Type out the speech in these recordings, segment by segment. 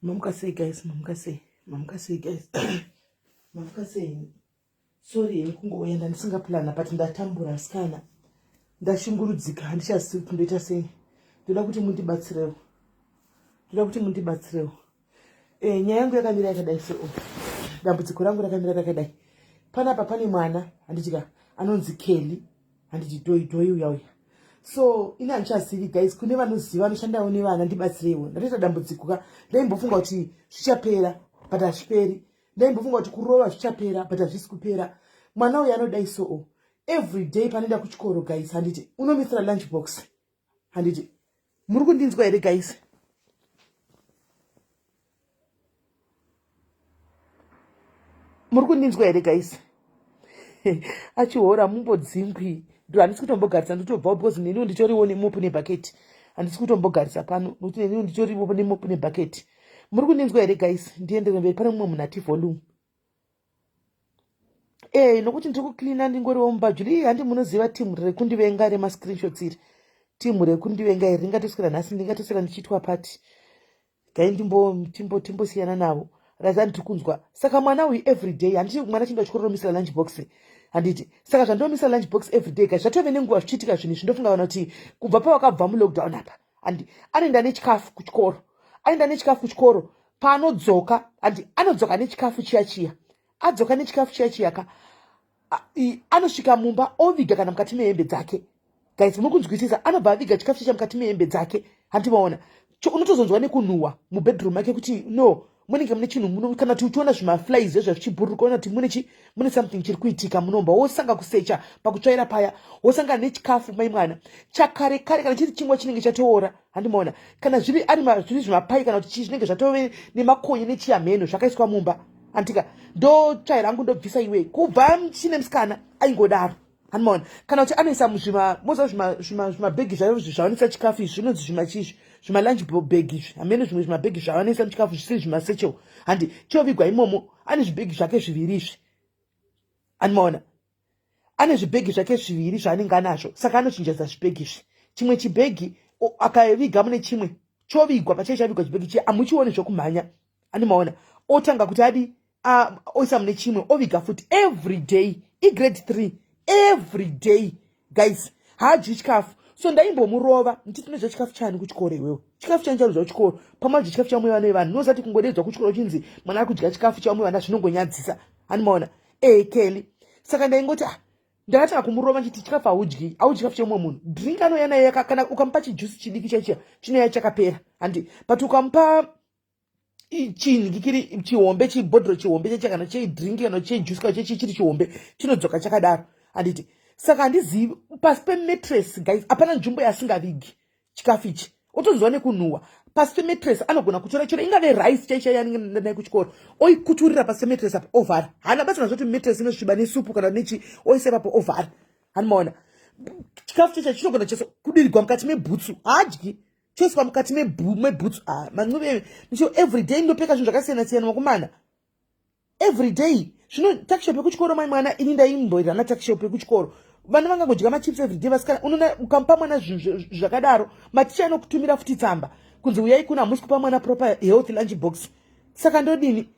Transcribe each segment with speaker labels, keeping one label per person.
Speaker 1: Mamuka sei guys, mamuka sei, mamuka sei guys, mamuka sei. Sorry henyu kungouya ndandisingaplana but ndatambura asikana, ndashungurudzika handichazivi kuti ndoita sei. Ndoda kuti mundibatsirewo, ndoda kuti mundibatsirewo. Eh, nyaya yangu yakamira yakadai so oh. Dambudziko rangu rakamira rakadai. Panapa pane mwana handitika anonzi Kelly handiti dhoi dhoi uya uya so ini handichazivi guys kune vanoziva vanoshandawo nevana ndibatsireiwo ndatoita dambudziko ka ndaimbofunga kuti zvichapera but hazviperi ndaimbofunga kuti kurova zvichapera but hazvisi kupera mwana uyu anodai soo every day panoenda kuchikoro guys handiti unomisira lunch box handiti muri kundinzwa here guys muri kundinzwa here guys achihora mumbodzingwi ndo handisi kutombogarisa ndotobvawo because neniwo nditoriwo nemopu nebhaketi handisi kutombogarisa pano nokuti neniwo nditoriwo nemopu nebhaketi muri kundinzwa here guys ndiendere mberi pane mumwe munhu ati volume Eh, nokuti ndiri kucleana ndingoriwo mumba Julie handi munoziva team rekundivenga remascreenshots iri team rekundivenga iri ringatoswera nhasi ndingatoswera ndichiitwa party gai ndimbo timbo timbosiyana navo raza ndiri kunzwa saka mwana uyu everyday handiti mwana chinga chikoro romisira lunch box handiti saka zvandinomisa lunch box everyday ka zvatove nenguva zvichiitika zvinhu izvi ndofunga vana kuti kubva pavakabva mulockdown apa handi anoenda nechikafu kuchikoro aenda nechikafu kuchikoro paanodzoka handi anodzoka nechikafu chiya chiya adzoka nechikafu chiya chiya ka anosvika mumba oviga kana mukati mehembe dzake guys muri kunzwisisa anobva aviga chikafu chicha mukati mehembe dzake handimaona unotozonzwa nekunhuhwa mubedroom make kuti no munenge mune chinhu muno kana kuti uchiona zvimaflies zvezva zvichibhururuka ona kuti mune chi mune something chiri kuitika munomba wosanga kusecha pakutsvaira paya wosangana nechikafu mai mwana chakare kare kana chiri chingwa chinenge chatoora handimaona kana zviri ari zviri zvimapai kana kuti chii zvinenge zvatove nemakonye nechiyamheno zvakaiswa mumba antika ndotsvaira hangu ndobvisa iwe kubva chine musikana aingodaro handimaona kana kuti anoisa muzvima moziva zvimabhegi zvayo zvavanoisa chikafu izvi zvinonzi zvimachizvi zvimalunch bag izvi hameno zvimwe zvimabhegi zvavanoisa muchikafu zvisiri zvimasechel handi chovigwa imomo ane zvibhegi zvake zviviri izvi handimaona ane zvibhegi zvake zviviri zvaanenge anazvo saka anochinjadza zvibhegi izvi chimwe chibhegi akaviga mune chimwe chovigwa pachai chavigwa chibhegi chiya amuchioni zvokumhanya andimaona otanga kuti adi oisa mune chimwe oviga futi every day igrade 3 every day guys haadyi chikafu so ndaimbomurova nditi tinodya chikafu chani kuchikoro iwewe chikafu chani chaunodya kuchikoro pamwe adya chikafu chamwe vana vevanhu nozati kungodedzwa kuchikoro uchinzi mwana ari kudya chikafu chamwe vana zvinongonyadzisa handimaona ee kelly saka ndaingoti ah ndakatanga kumurova nchiti chikafu haudyi haudyi chikafu chemumwe munhu drink anouya nayo kana ukamupa chijusi chidiki chaichiya chinouya chakapera handi but ukamupa chinhikiri chihombe chibhodhoro chihombe cheche kana chedrink kana chejuice kana chechi chiri chihombe chinodzoka chakadaro handiti saka handizivi pasi pematress guys hapana nzvimbo yasingavigi chikafu ichi otonzwa nekunhuhwa pasi pematress anogona kutora chero ingave rice chai chai yanenge naye kuchikoro oikuturira pasi pematress apo ovhara haana basa nazvo kuti matress inosviba nesupu kana nechi oisa ipapo ovhara hanimaona chikafu checha chinogona cheso kudirigwa mukati mebhutsu haadyi choiswa mukati mebhutsu ah, mancuve ndicho everyday ndopfeka zvinhu zvakasiyana siyana vakomana everyday zvino takishop yekuchikoro mai mwana ini ndaimboirana takishop yekuchikoro vana vangangodya machips everyday vasikana unoona ukamupa mwana zvinhu zvakadaro maticha anokutumira futi tsamba kunzi uyai kuno hamusi kupa mwana proper health lunch box saka ndodini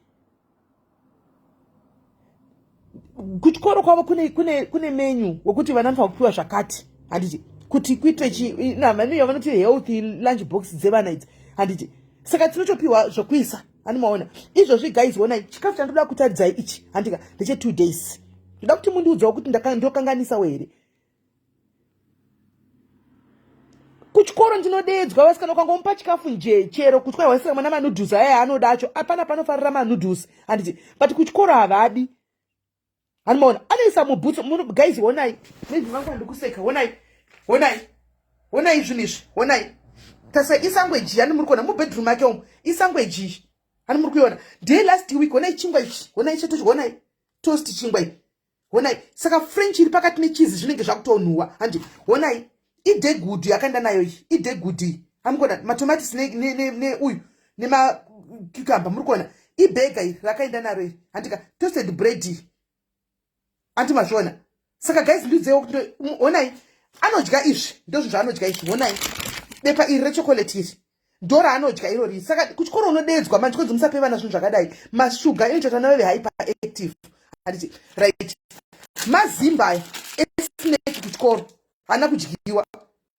Speaker 1: kuchikoro kwavo kune, kune, kune menyu wekuti vana vanofanira kupiwa zvakati handiti kuti kuitire chi vanoti healthy lunch box dzevana idzi handiti saka tinotopiwa zvokuisa handi maona izvozvi guys honai chikafu chandoda kutaridzai ichi handika ndeche two days ndoda kuti mundiudzawo kuti ndokanganisawo here kuchikoro ndinodeedzwa vasikana ukangomupa chikafu nje chero kutya waisira mwana manudhusi aya anoda acho apana panofarira manudhusi handiti but kuchikoro havadi handimaona anoisa mubhutsu guys honai maybe vangu vandikuseka honai honai honai zvinhu izvi honai tasa isangweji yani muri kuona mubedroom make umu isangweji hani muri kuiona ndeye last week honai chingwa ichi honai cheto honai toast chingwa iyi honai saka french iri pakati nechizi zvinenge zvakutonhuwa handi honai idegudu yakaenda nayo iyi idegudu iyi hamukona matomatisi neuyu nemacucumber muri kuona ibhega iri rakaenda naro iri handika toasted bread iri anti mazviona saka guys ndiudzewo kuti honai anodya izvi ndozvinhu zvaanodya izvi honai bepa iri rechocolate iri Ndoraanodya irori. Saka kuchikoro unodeedzwa manje konzi musape vana zvinhu zvakadai. Mashuga inoita kuti vana vave hyperactive. Handiti? Right. Mazimba aya esnake kuchikoro haana kudyiwa.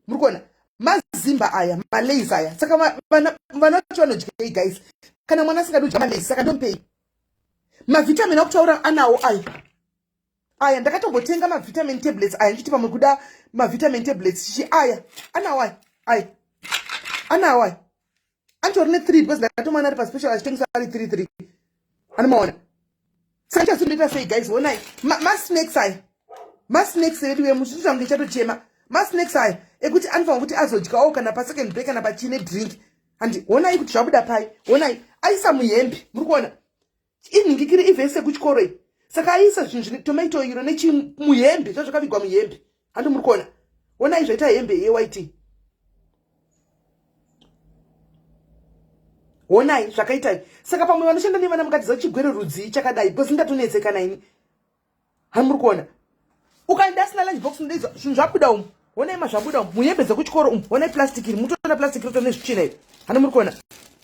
Speaker 1: Muri kuona? Mazimba aya, malays aya. Saka vana vacho vanodyei guys? Kana mwana asingadi kudya malays, saka ndomupei? Mavitamin akutaura anawo aya. Aya ndakatombotenga mavitamin tablets aya ndichiti pamwe kuda mavitamin tablets chichi aya anawo aya aya anawo aya anditori ne 3 because ndakatomana ari paspecial achitengesa ari 3 3 anomaona. Saka chasindoita sei guys? Honai masnacks aya, masnacks edu vemusvitsa kunge chatochema masnacks aya ekuti anofanira kuti azodyawo kana pasecond break kana pachine drink. Handi honai kuti zvabuda pai. Honai aisa muhembe, muri kuona inhingikiri ivhesi yekuchikoro iyi. Saka aisa zvinhu zvine tomato iro nechimuhembe zvazvakavigwa muhembe. Handi muri kuona, honai zvaita hembe yewhite. Honai zvakaitai. Saka pamwe vanoshanda nevana mukatiza chigwere rudzii chakadai, because ndatonetsekana ini. Hani muri kuona ukaenda asina lunch box unodeedzwa. Zvinhu zvabuda umu, honai mazvabuda umu muhembe dzekuchikoro umu. Honai plastic iri, mutoona plastic rito nezvitsvina iri. Hani muri kuona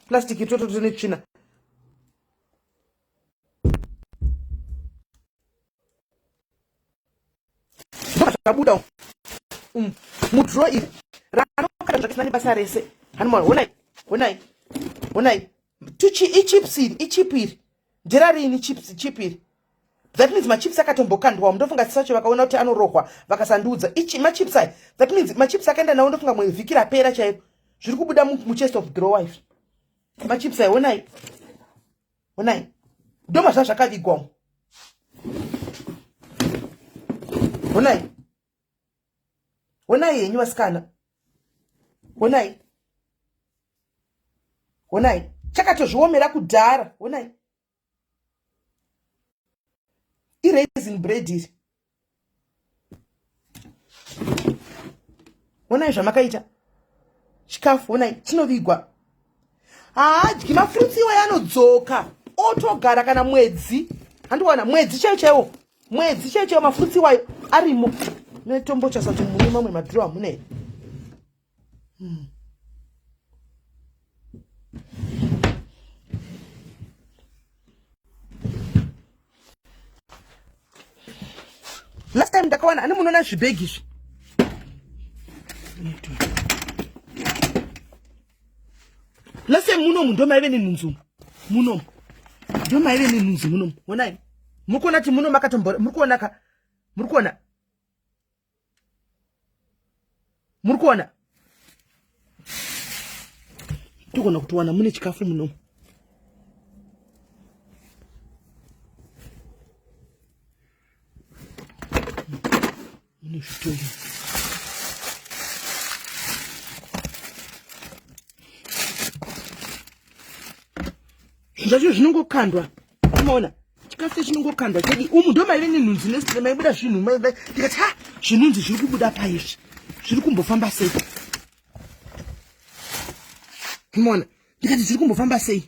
Speaker 1: plastic iri toto netsvina. Zvabuda umu mudro iri ranokana zvakasina nebasa rese. Hani honai, honai, honai tuchi ichips iri, ichip iri nderarini chips chip iri. That means machips akatombokandwa. Ndofunga sisacho vakaona kuti anorohwa vakasandiudza. Ichi machips aya, that means machips akaenda nawo ndofunga mwevhiki rapera chairo. Zviri kubuda muchest of drawer izvi machips aya. Honai, honai ndoma zvazvakavigwa umu. Honai, honai henyu vasikana, honai, honai chakatozviomera kudhara. Honai iraisin bread iri. Honai zvamakaita chikafu. Honai chinovigwa. Haadyi mafruits iwayo, anodzoka otogara kana mwedzi. Handiwana mwedzi chaiwo chaiwo, mwedzi chaiwo chaiwo mafruits iwayo arimo. Netombochasa kuti mune mamwe madhiro hamuna. Last time ndakawana ani munoona zvibhegi izvi. Last time munomu ndo maive nenhunzi munomu, ndo maive nenhunzi munomu. Honai, muri kuona kuti muno makatombo, muri kuona ka, muri kuona, muri kuona togona kutowana mune chikafu munomu. Mune zvitori zvacho zvinongokandwa. Unoona chikafu chinongokandwa chedi umu ndo maive nenhunzi nestre maibuda zvinhu. Ndikati ha, zvinhunzi zviri kubuda paizvi zviri kumbofamba sei? Unoona, ndikati zviri kumbofamba sei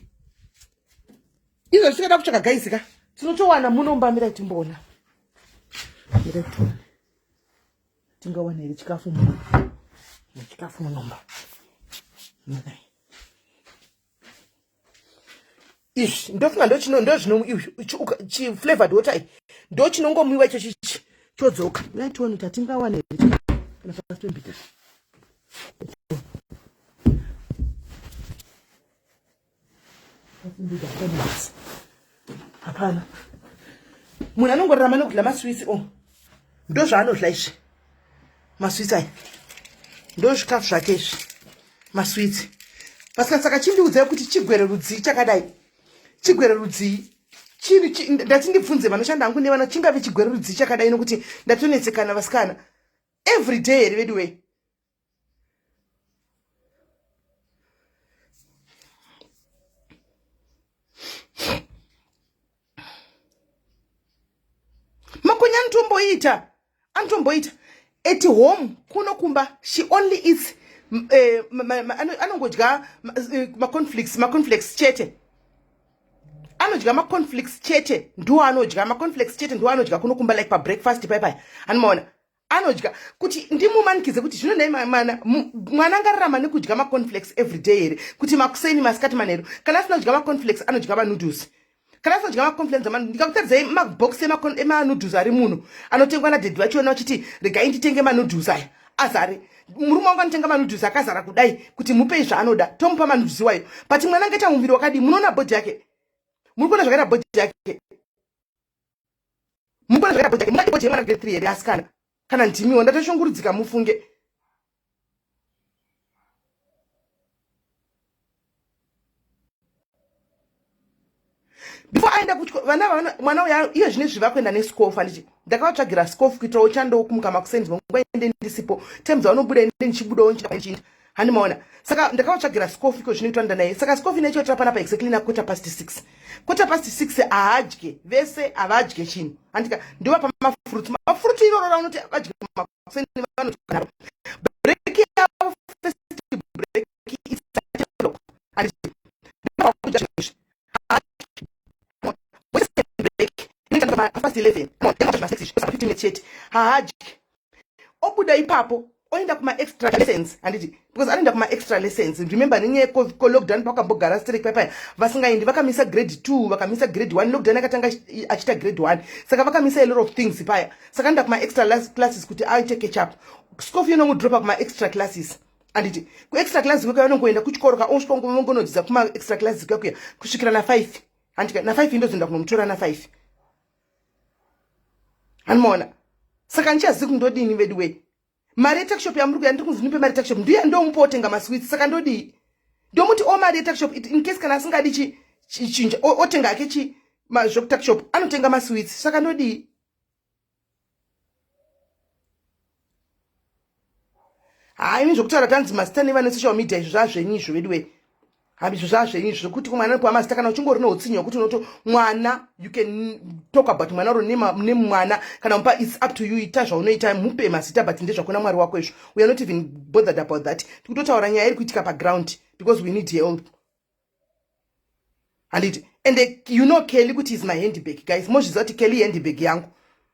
Speaker 1: izvo? Zvisikada kutsvaka gaisi ka, tinotowana munomba. Mirai timboona, mirai tione tingawana here chikafu muno, chikafu munomba. Izvi ndofunga ndochino ndozvino chiflavored water iyi ndo chinongomwiwa icho chichi chodzoka. Mirai tione kuti hatingawana here kana pasi pembita. Hapana. Munhu anongorarama nekudya maswitsi o, ndo zvaanodya izvi maswitsi aya, ndo zvikafu zvake izvi maswitsi pasika. Saka chindiudzai kuti chigwere rudzii chakadai? Chigwere rudzii? Ndati ndibvunze vanoshanda hangu nevana, chingave chigwere rudzii chakadai? Nokuti ndatonetsekana vasikana, every day here vedu wei? Makonya anotomboita, anotomboita at home kuno kumba. She only eats anongodya macornflakes, macornflakes chete anodya, macornflakes chete ndo anodya, macornflakes chete ndo anodya kuno kumba, like pabreakfast pai pai anomaona. Anodya kuti ndimumanikidze kuti zvino nhai mwana, mwana angararama nekudya maconflex everyday here? Kuti makuseni, masikati, manheru, kana asina kudya maconflex anodya manoodles. Kana asina kudya maconflex, ndikakutaridzai mabox emanoodles ari muno anotengwa nadhedhi vachona vachiti regai nditenge manoodles aya azare. Murume wangu anotenga manoodles akazara kudai kuti mupei zvaanoda, tomupa manoodles iwayo. But mwana angaita muviri wakadii? Munoona bhodhi yake, muri kuona zvakaita bhodhi yake, muri kuona zvakaita bhodhi yake. Mungati bhodhi yemwana grade 3 here asikana? Kana ndimiwo ndatoshungurudzika mufunge. Before aenda kuchikoro vana vana mwana uya iye zvine zviva kuenda nescof, handiti ndakavatsvagira scof kuitirawo chando kumuka makuseni nguva ende ndisipo time dzavanobuda ende ndichibudawo ndichiinda handimaona. Saka ndakavatsvagira scof iko zvinoitwa ndanaye. Saka scof inoitwa panapa exactly na 6:15. 6:15 haadye, vese havadye chinhu, handika ndovapa mafruits. Mafruits iroro raunoti vadye makuseni vanoti break yavo, first break is 8 o'clock, handiti ndovakudya zvinhu izvi break inoita 11:30, 15 minutes chete. Haadyi, obuda ipapo oenda kuma-extra lessons, handiti because anoenda kuma-extra lessons. Remember nenyaya yelockdown pakambogara sterek paipaya vasingaendi, vakamisa grade 2, vakamisa grade 1. Lockdown yakatanga achiita grade 1, saka vakamisa a lot of things paya. Saka anoenda kuma-extra classes kuti aite catch up. Scof inomudropa kuma-extra classes, handiti kuextra class kwekuya vanongoenda kuchikoro ka, osvika vongonodzidza kuma-extra classes kwekuya kusvikira na5, handika na5 indozoenda kunomutora na5, handimaona. Saka ndichazivi kuti ndodini vedu wei. Mari yetuckshop yamuri kuya, ndiri kunzi ndipe mari yetuckshop, ndiye ndomupa otenga masweets. Saka ndodii? Ndomuti o mari yetuckshop in case kana asingadi chinja otenga hake chi zvekutuckshop, anotenga masweets. Saka ndodii? Hai, zvokutaura tanzi mazita nevane social media, izvo zvazvenyu izvo vedu wei, izvo zvazvenyu izvo zvekuti mwana anopiwa mazita. Kana uchingori neutsinye hwekuti unoto mwana, you can talk about mwana uri nemwana kana mupa, it's up to you, ita zvaunoita, mupe mazita, but ndezvakuna Mwari wako izvo. We are not even bothered about that. Tikutotaura nyaya iri kuitika paground because we need help, handiti? And you know Kelly kuti is my handbag, guys. Mozviziva kuti Kelly handbag yangu,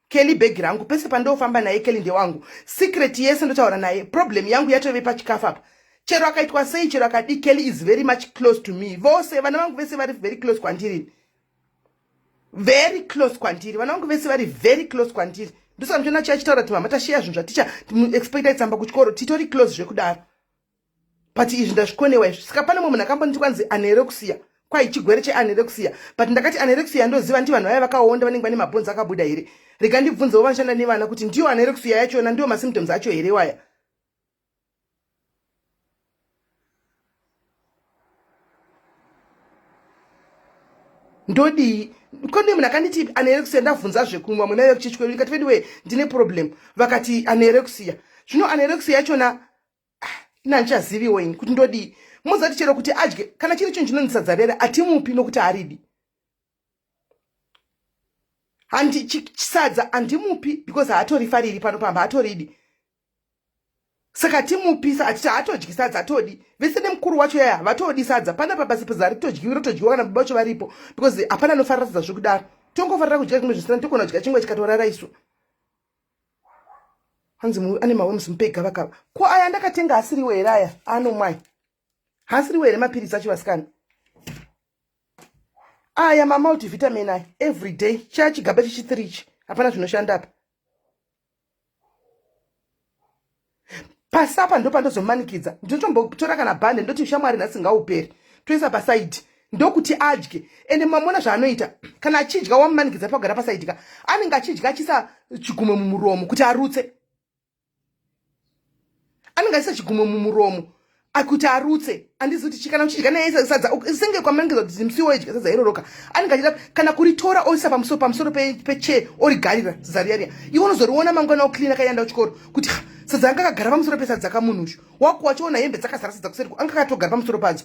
Speaker 1: Kelly bhegi rangu, pese pandofamba naye Kelly ndewangu. Secret yese ndotaura naye. Problem yangu yatove pachikafu apa. Chero akaitwa sei, chero akadi, Kelly is very much close to me. Vose vana vangu vese vari very close kwandiri, very close kwandiri. Vana vangu vese vari very close kwandiri. Ndosaka muchiona chiachitaura kuti mama tasheya zvinhu zvaticha expecta tsamba kuchikoro, titori close zvekudaro. But izvi ndazvikonewa izvi. Saka pane mumwe munhu akambonditi kwanzi anorexia, kwai chigwere cheanorexia, but ndakati anorexia ndoziva ndi vanhu vaya vakaonda vanenge vane mabhonzi akabuda here. Rega ndibvunzewo vanoshanda nevana kuti ndiyo anorexia yachona, ndiyo masymptoms acho here waya. Ndodii? Kone munhu akanditi anorexia, ndabvunza zvekumwa mwe maive kuchechi kwedu, ndikati veduwe ndine problem, vakati anorexia. Zvino anorexia yachona ina handichaziviwo ini kuti ndodii. Muzati chero kuti adye kana chiri chinhu chinonzi sadza rere hatimupi nokuti haridi. Handi sadza handimupi because haatorifariri pano pamba, haatoridi. Saka timupi hatiti haatodyi sadza, hatodi vese nemukuru wacho yaya vatodi sadza panapa. Basi sadza ritodyiwi, rotodyiwa kana baba vacho varipo because hapana anofarira sadza zvekudaro. Tongofarira kudya zvimwe zvisina, togona kudya chingwa chikatorara isu. Hanzi ane maworms mupega vakava ko aya ndakatenga asiriwo here aya anomwai? Haasiriwo here mapiritsi acho vasikana? Aya mamultivitamin aya every day, chaya chigaba chechi3 ichi, hapana zvinoshanda apa. Pasapa ndo pandozomanikidza, ndinotombotora kana bhande, ndoti shamwari nhasi ngauperi, toisa pasaidi ndokuti adye. Ende mamona zvaanoita kana achidya, wamumanikidza pagara pasaidi ka, anenge achidya achiisa chigumwe mumuromo kuti arutse. Anenge achiisa chigumwe mumuromo kuti arutse. Handizi kuti kana uchidya naye sadza senge kwamanikidza kuti musi woidya sadza iroroka, anenge achida kana kuritora oisa pamusoro pechair origarira sadza riya riya. Iwe unozoriona mangwana ocleana kaenda kuchikoro kuti sadza anga akagara pamusoro pesadza kamunhu uyu wako, wachiona hembe dzakazara sadza kuseri, anga akatogara pamusoro padzo.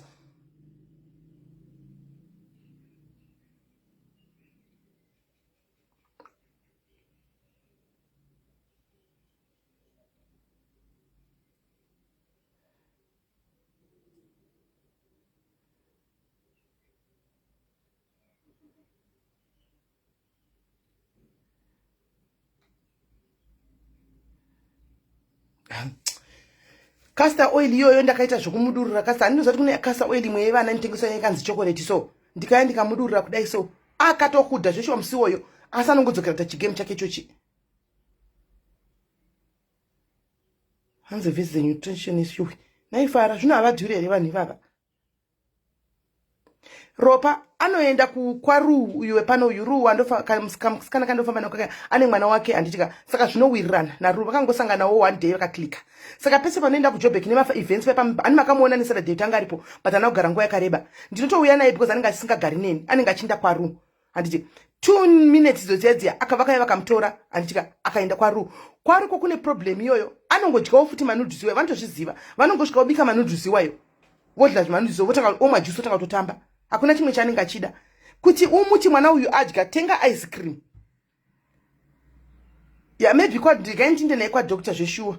Speaker 1: Castor oil iyoyo ndakaita zvekumudurura castor. Handinoziva kuti kune castor oil imwe yevana inotengeswa yakanzi chocolate so. Ndikaya ndikamudurura kudai so. Akatohuda zveshuwa musi iwoyo. Asi anongodzokera kuita chigame chake ichochi. Hanzi vese the nutritionist yuwi. Naifara zvino havadhuri here vanhu ivava? Ropa anoenda kukwaruu uyu wepano uyu ruu kamusikana kandofamba nako ane mwana wake handitika saka zvinowirirana naruu vakangosanganawo one day vakaklika saka pese panoenda kujobek nemaevents ani makamuona nesaturday tanga aripo but ana kugara nguva yakareba ndinotouya naye because anenge asingagari neni anenge achiinda kwaruu handiti two minutes idzo dziya dziya akavakaya vakamutora handitika akaenda kwaru kwaruko kune problem iyoyo anongodyawo futi manudus iwayo vanotozviziva vanongosvika vobika manudus iwayo vodla zvimanudus votanga omwa juice votanga kutotamba hakuna chimwe chaanenge achida kuti umuti mwana uyu adya tenga ice cream ya maybe kwa ndigai ndinde naye kwadoctor zveshuwa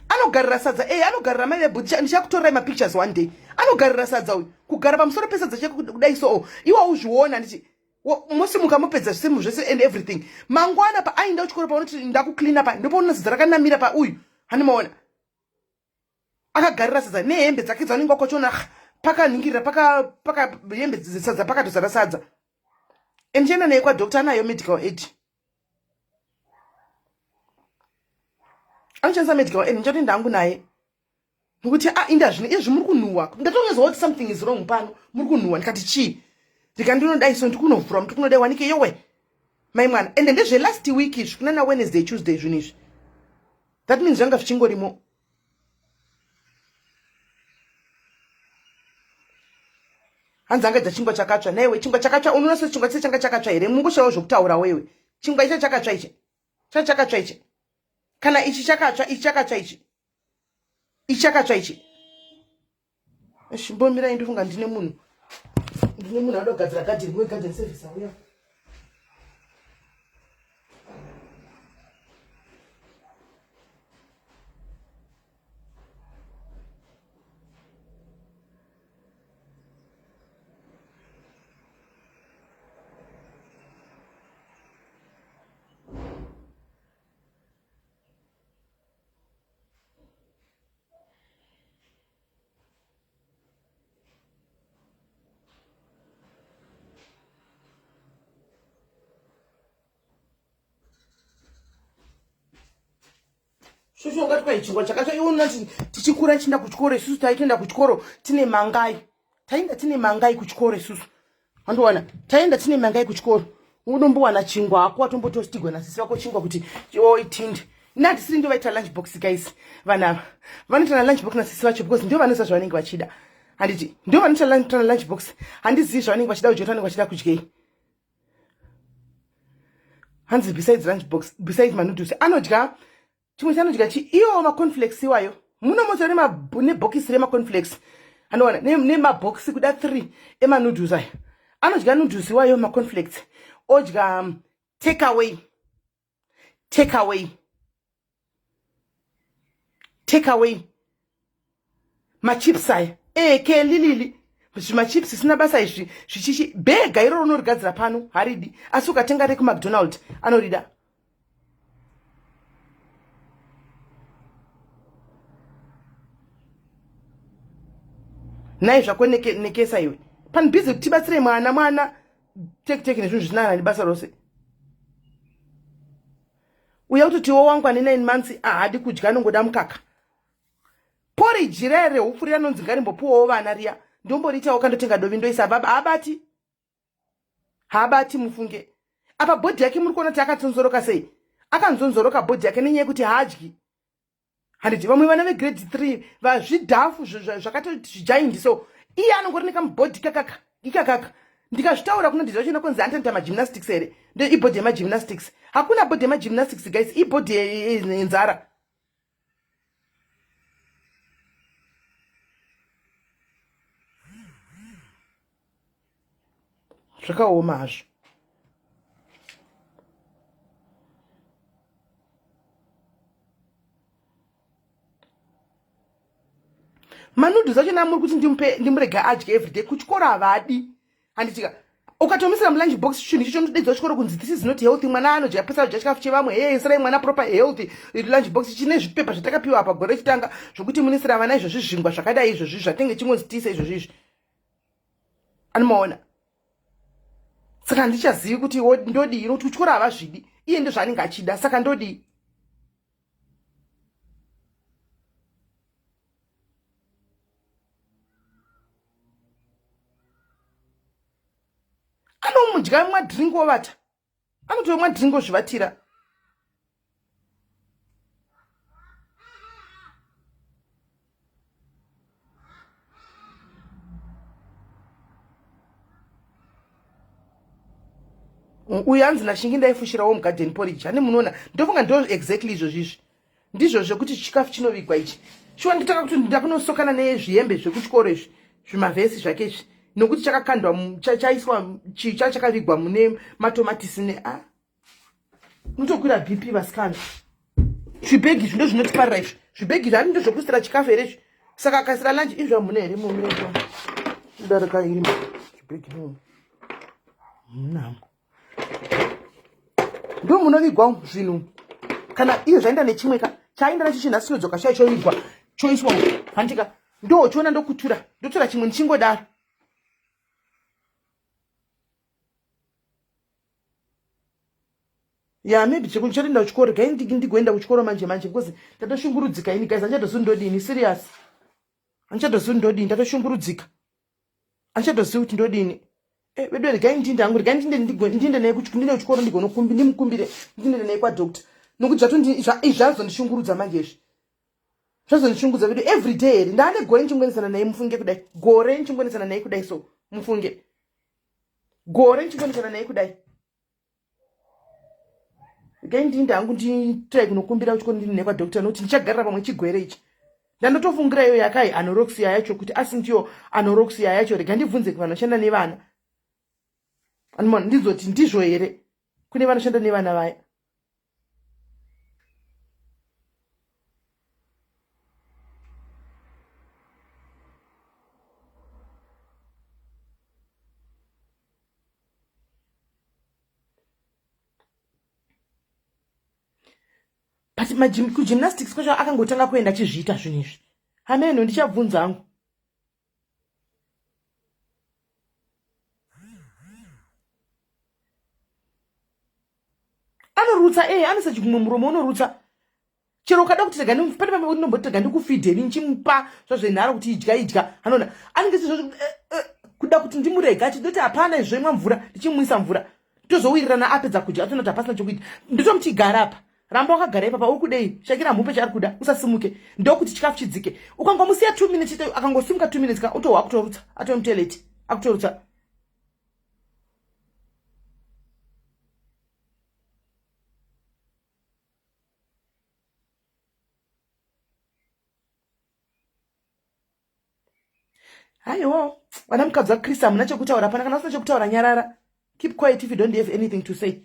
Speaker 1: anogarira sadza e anogarira mai vebhuti ndichakutorerai mapictures one day anogarira sadza uyu kugara pamusoro pesadza chekudai so oh, iwe uzviona ndichi mosimuka mopedza zvisimu zvese and everything mangwana paainda kuchikoro paunoti ndakucleana pa ndopaunona sadza rakanamira pauyu handimaona akagarira sadza nehembe dzake dzaunenge wakachiona pakanhingirira paka paka hembe sadza pakatozara sadza and chienda naye kwadoctor anayo medical aid anoshandisa medical aid ndichatoenda hangu naye nokuti a ah, inda zvino izvi muri kunhuhwa ndatonyazwa kuti something is wrong pano muri kunhuhwa ndikati chii ndikandinodai so ndikunovhura muti kunodai wanike yowe mai mwana ende ndezvelast week izvi kunana wednesday tuesday zvinhu izvi that means zvanga zvichingorimo hanzi angadya chingwa chakatsva naiwe chingwa chakatsva unoona se chingwa chise changa chakatsva here mungoshawo zvokutaura wewe chingwa icha chakatsva ichi cha chakatsva ichi kana ichi chakatsva ichi chakatsva ichi ichi chakatsva ichi Chimbomirai ndofunga ndine munhu. Ndine munhu anoda kugadzira garden, we garden service auya. Shosho ungati kwai chingwa chakatsva iwe unoti tichikura tichienda kuchikoro isusu taitoenda kuchikoro tine mangai taenda tine mangai kuchikoro isusu Wandiwana taenda tine mangai kuchikoro unombowana chingwa hako watombotostigwa nasisi vako chingwa kuti oitinde ini handisiri ndovaita lunch box guys vanhu ava vanoita na lunch box nasisi vacho because ndio vanoziva zvavanenge vachida handiti ndio vanoita na lunch box handizivi zvavanenge vachida kudya vanenge vachida kudyei hanzi besides lunch box besides manoodles anodya chimwe chanodya chi iwo maconflex iwayo muno moto nebhokisi remaconflex anowana nemabhokisi kuda 3 emanoodles aya anodya noodles iwayo maconflex odya um, take away take away take away machips aya eke lilili zvimachips zvisina basa izvi zvichichi bhega iroro unorigadzira pano haridi asi ukatenga rekumacdonald anorida nhai zvako nekesa iwe pani busy kuti tibatsire mwana mwana take take nezvinhu zvisina kana nebasa rose uya kutotiwo wangu ane 9 months ahadi kudya anongoda mukaka poriji raya rehupfu riya nonzi ngarimbopuwawo vana riya ndomboriitawo kandotenga dovi ndoisa baba haabati haabati mufunge apa bhodhi yake muri kuona kuti akatsonzoroka sei akanzonzoroka bhodhi yake nenyaya yekuti haadyi handiti vamwe vana vegrade 3 vazvidhafu zvakatoti zvijaindi so iye anongori nekamubhodhi kakaka ikakaka ndikazvitaura kuno ndizvo chino kunzi antoita magymnastics here ndo ibhodhi yemagymnastics hakuna bhodhi yemagymnastics guys ibhodhi yenzara Zvakaoma hazvo. Manudus acho namuri kuti ndimurega adye everyday kuchikoro havadi handitika. Ukatomisira mulunch box chinhu icho chomudedza chikoro kunzi this is not healthy, mwana anodya pesa adya chikafu chevamwe, hey, isirai mwana proper healthy lunch box. Chine zvipepa zvatakapiwa apa gore rechitanga zvokuti munisira vana izvozvi zvingwa zvakadai izvozvi zvatenge chingonzi tiise izvozvi izvi. Anomaona? Saka handichazivi kuti ndodii, nokuti kuchikoro havazvidi, iye ndozvaanenge achida, saka ndodii? Anomudya mwa drink ovata, anotomwa drink ozvivatira. Uyu anzi nashingi ndaifushirawo mugarden porridge. Handi munoona, ndofunga ndo exactly izvozvo izvi ndizvo zvekuti chikafu chinovigwa ichi. Shuwa nditanga kuti ndakunosokana nezvihembe zvekuchikoro izvi, zvimavhesi zvake izvi, nokuti chakakandwa chaiswa chicha chakavigwa mune matomatisi ne a unotokwira BP vasikana. Zvibhegi izvi ndo zvinotiparira izvi, zvibhegi izvi handi ndozvokuisira chikafu here izvi? Saka akaisira lunch izvi hamuna here mumire kudarika iri chibhegi mumu munamo ndo munovigwa zvinhu. Kana iyo zvaenda nechimwe ka chaenda nacho chinhu asi chinodzoka chai chovigwa choiswa handika ndo chiona ndokutura ndotora chimwe ndichingodaro. Ya, maybe chekuchatoenda kuchikoro gai ndigoenda kuchikoro manje manje because ndatoshungurudzika ini guys, handichatozivi ndodini, serious, handichatozivi ndodini, ndatoshungurudzika, handichatozivi kuti ndodini. Eh, vedu regai ndinde hangu, regai ndinde ndinde naye ndinde kuchikoro ndigonokumbi ndimukumbire ndinde naye kwadoctor nokuti izvi zvazondishungurudza manje, izvi zvazondishungurudza vedu. Every day here ndaane gore ndichingoendesana naye mufunge kudai, gore ndichingoendesana naye kudai, so mufunge gore ndichingoendesana naye kudai. Regai ndinde hangu nditrai kunokumbira kuchikoro ndinde naye kwadoctor nokuti ndichagarira pamwe chigwere ichi. Ndandotofungira iyo yakai anorexia yacho kuti asi ndiyo anorexia yacho. Rega ndibvunze kuvanoshanda nevana anmona ndizoti ndizvo here kune vanoshanda nevana vaya. But kugymnastics kwacho akangotanga kuenda achizviita zvinhu izvi, hameno, ndichabvunza hangu. Anorutsa e anoisa chikumwe muromo, unorutsa chero ukada kuti rega pane pamwe ndinomboti rega ndikufidheni ndichimupa zvazvenharo kuti idya idya, anoona anenge sezvo eh, eh, kuda kuti ndimurega achindoti hapana izvo, imwa mvura, ndichimwisa mvura, tozowirirana apedza kudya, atoona kuti hapasina chokuita, ndotomuti gara apa, ramba wakagara ipapa, uri kudei, shakira mupe chaari kuda, usasimuke, ndokuti chikafu chidzike. Ukangomusiya 2 minutes chete, akangosimuka 2 minutes ka utohwa akutorutsa, atove mutoilet akutorutsa. Haiwo vana mukadzi waKristu, hamuna chekutaura pana. Kana usina chekutaura nyarara, keep quiet if you don't have anything to say.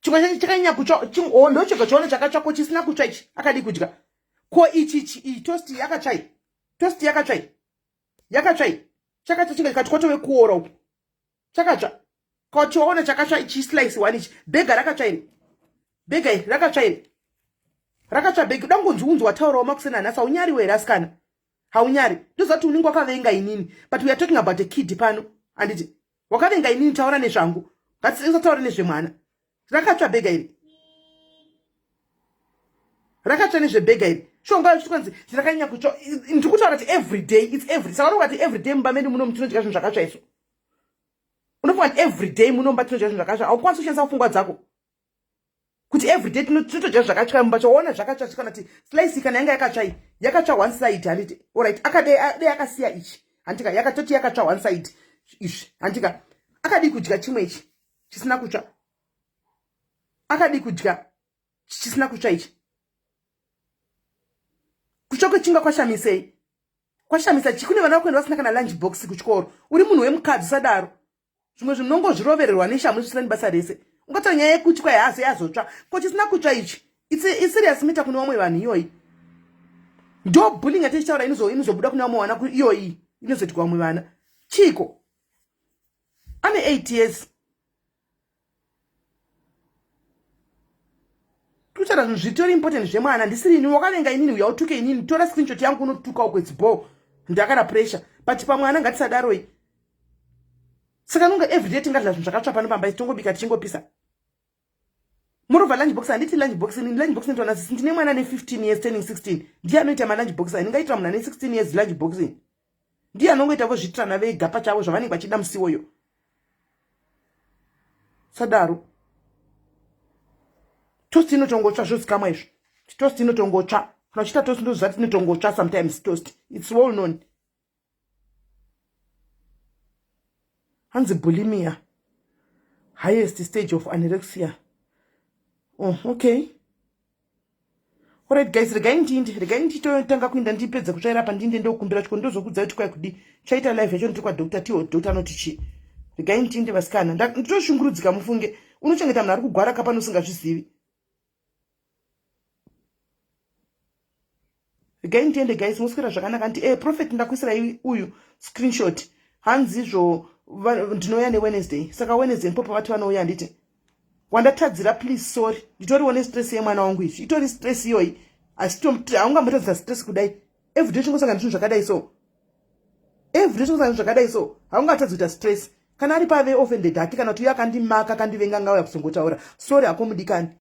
Speaker 1: Chimwe chacho chakanyanya kutsva, oh, ndochega chaona chakatsva, ko chisina kutsva ichi akadii kudya? Ko ichi ichi iyi toast yakatsva, iyi toast yakatsva, iyi yakatsva, iyi chakatsva, chinge chikati kwatove kuora uku, chakatsva. Kwachiona chakatsva ichi slice one ichi, bhega rakatsva iri, bhega iri rakatsva, iri rakatsva bhegi. Uda ngonzi unzi wataurawo makusena nhasi, haunyariwo here asikana? Haunyari? Ndoziva kuti unenge wakavenga inini, but we are talking about a kid pano, handiti? Wakavenga inini, taura nezvangu, ngatisataure nezvemwana. Rakatsva bhega iri, rakatsva nezvebhega iri shonga chikanzi rakanyanya kutsva. Ndiri kutaura kuti every day, it's every, saka unongati every day mumba medu muno tinodya zvinhu zvakatsva isu? Unofunga kuti every day munomba tinodya zvinhu zvakatsva? Haukwanisi kushandisa pfungwa dzako kuti every day tinotodya zvakatsva mumba? Chaona zvakatsva, kana kuti slice kana yanga yakatsva, iyi yakatsva one side, handiti? Alright, akadai akasiya ichi, handika? Yakatoti yakatsva one side izvi, handika? Akadii kudya chimwe ichi chisina kutsva? Akadii kudya chisina kutsva ichi? Kutsva kwechingwa kwashamisei? Kwashamisa chi kune vana vakuenda vasina kana lunch box kuchikoro? Uri munhu wemukadzi, usadaro. Zvimwe zvinhu unongozvirovererwa neshamu zvisina nebasa rese. Ungataura nyaya yekuti kwai hazo yazotsva, ko chisina kutsva ichi? It's serious matter kune vamwe vanhu iyoyi. Ndo bullying yatichitaura inozobuda kune vamwe vana iyoyi, inozoitikwa vamwe vana. Chiiko? Ane 8 years. Kutaura zvinhu zvitori important zvemwana. Ndisiri ini wakavenga inini, uya utuke inini, tora screenshot yangu unotuka uko, it's ball. Ndakana pressure. But pamwana ngatisadaroi. Saka nonga everyday tingadla zvinhu zvakatsva pano pamba, tongobika tichingopisa. Moreover, lunch box handiti lunch box ini, lunch box inoitwa nasisi. Ndine mwana ane 15 years turning 16, ndiye anoita malunch box. Ndingaitira munhu ane 16 years lunch box ini? Ndiye anongoita vozviitirana vega pachavo zvavanenge vachida musiwoyo. Sadaro toast inotongotsva, zvozikamwa izvo. Toast inotongotsva kana uchiita toast, ndoziva kuti inotongotsva sometimes. Toast, it's well known. Hanzi bulimia, highest stage of anorexia. Oh, okay, alright guys, regai ndiinde, regai nditotanga kuinda, ndipedze kutsvaira pa, ndiinde ndokumbira chiko, ndozokudza kuti kwai kudi chaita live yacho. Ndiri kwadoctor tiwo, doctor anoti chii. Regai ndiinde vasikana, nditoshungurudzika mufunge. Unochengeta munhu ari kugwara kapano usingazvizivi. Regai ndiende guys, moswera zvakanaka. Nditi prophet, ndakuisirai uyu screenshot. Hanzizvo ndinouya neWednesday, saka Wednesday ndipo pavati vanouya. Handiti wandatadzira, please sorry. Nditoriwo nestress yemwana wangu, izvi itori stress iyoyi, asi haungambotadzisa stress kudai. Everyday chingosangana zvinhu zvakadai so, everyday chingosangana zvinhu zvakadai so, haungatadzi kuita stress. Kana ari pave offended hake, kana kuti uyo akandimaka akandivenga, ngauya kuzongotaura sorry hako mudikani.